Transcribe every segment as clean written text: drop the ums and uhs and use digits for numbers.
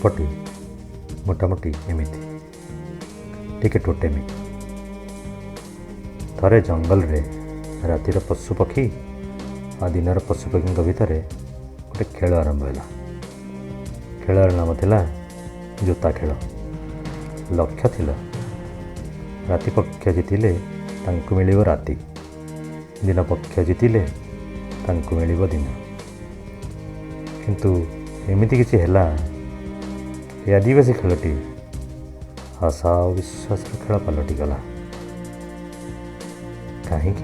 ଗଳ୍ପଟି ମୋଟାମୋଟି ଏମିତି, ଟିକେ ଟୋଟେମିକ୍। ଥରେ ଜଙ୍ଗଲରେ ରାତିର ପଶୁପକ୍ଷୀ ଆଉ ଦିନର ପଶୁପକ୍ଷୀଙ୍କ ଭିତରେ ଗୋଟେ ଖେଳ ଆରମ୍ଭ ହେଲା। ଖେଳର ନାମ ଥିଲା ଜୋତା ଖେଳ। ଲକ୍ଷ୍ୟ ଥିଲା ରାତି ପକ୍ଷ ଜିତିଲେ ତାଙ୍କୁ ମିଳିବ ରାତି, ଦିନ ପକ୍ଷ ଜିତିଲେ ତାଙ୍କୁ ମିଳିବ ଦିନ। କିନ୍ତୁ ଏମିତି କିଛି ହେଲା, ଏ ଆଦିବାସୀ ଖେଳଟି ଆଶା ଆଉ ବିଶ୍ୱାସର ଖେଳ ପାଲଟିଗଲା। କାହିଁକି?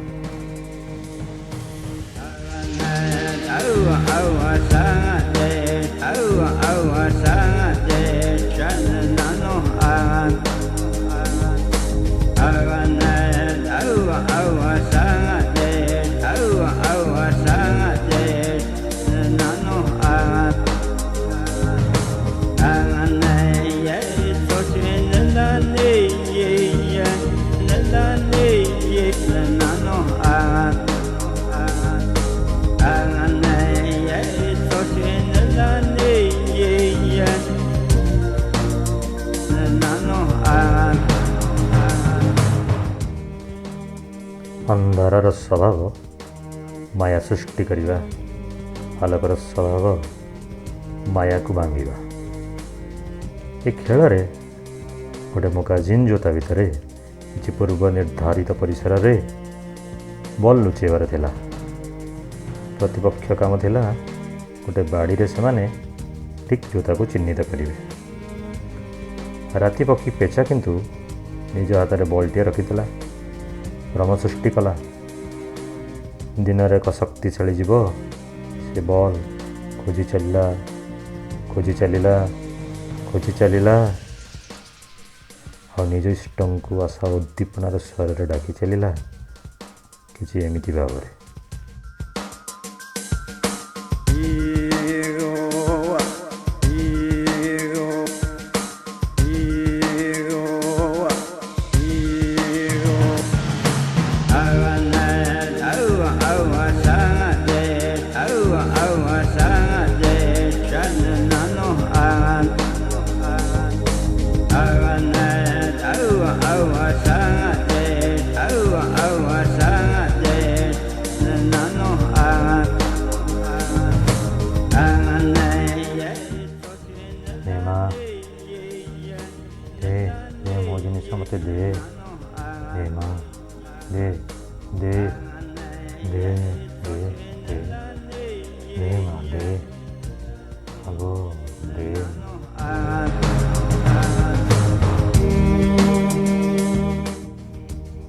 ଅନ୍ଧାରର ସ୍ୱଭାବ ମାୟା ସୃଷ୍ଟି କରିବା, ଆଲୋକର ସ୍ୱଭାବ ମାୟାକୁ ଭାଙ୍ଗିବା। ଏ ଖେଳରେ ଗୋଟେ ମୋକାଜିନ୍ ଜୋତା ଭିତରେ କିଛି ପୂର୍ବ ନିର୍ଦ୍ଧାରିତ ପରିସରରେ ବଲ୍ ଲୁଚେଇବାର ଥିଲା। ପ୍ରତିପକ୍ଷ କାମ ଥିଲା ଗୋଟେ ବାଡ଼ିରେ ସେମାନେ ଠିକ୍ ଜୋତାକୁ ଚିହ୍ନିତ କରିବେ। ରାତି ପକ୍ଷୀ ପେଚା କିନ୍ତୁ ନିଜ ହାତରେ ବଲ୍ଟିଏ ରଖିଥିଲା, ଭ୍ରମ ସୃଷ୍ଟି କଲା। ଦିନରେ ଏକ ଶକ୍ତିଶାଳୀ ଜୀବ ସେ ବଲ୍ ଖୋଜି ଚାଲିଲା, ଖୋଜି ଚାଲିଲା, ଖୋଜି ଚାଲିଲା ଆଉ ନିଜ ଇଷ୍ଟଙ୍କୁ ଆଶା ଉଦ୍ଦୀପନାର ସ୍ୱରରେ ଡାକି ଚାଲିଲା କିଛି ଏମିତି ଭାବରେ। ଦେ ଦେ ମୋ ଜିନିଷ ମୋତେ ଦେ, ଦେ ମା, ଦେ ଦେ ଦେ ଦେ ଦେ ଦେ ମା ଦେ, ଆଗୋ ଦେ।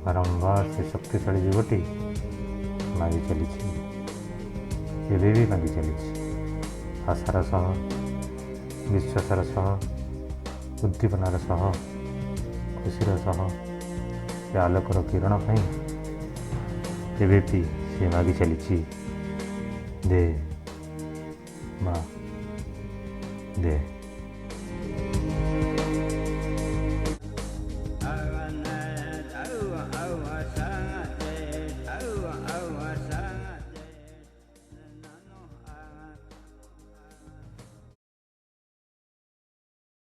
ବାରମ୍ବାର ସେ ଶକ୍ତିଶାଳୀ ଯୁବଟି ମାଗି ଚାଲିଛି, ଏବେ ବି ମାଗି ଚାଲିଛି, ଆଶାର ସହ, ବିଶ୍ୱାସର ସହ, ଉଦ୍ଦୀପନାର ସହ, ଖୁସିର ସହ। ସେ ଆଲୋକର କିରଣ ପାଇଁ ଏବେ ବି ସେ ମାଗି ଚାଲିଛି, ଦେ ମା ଦେ।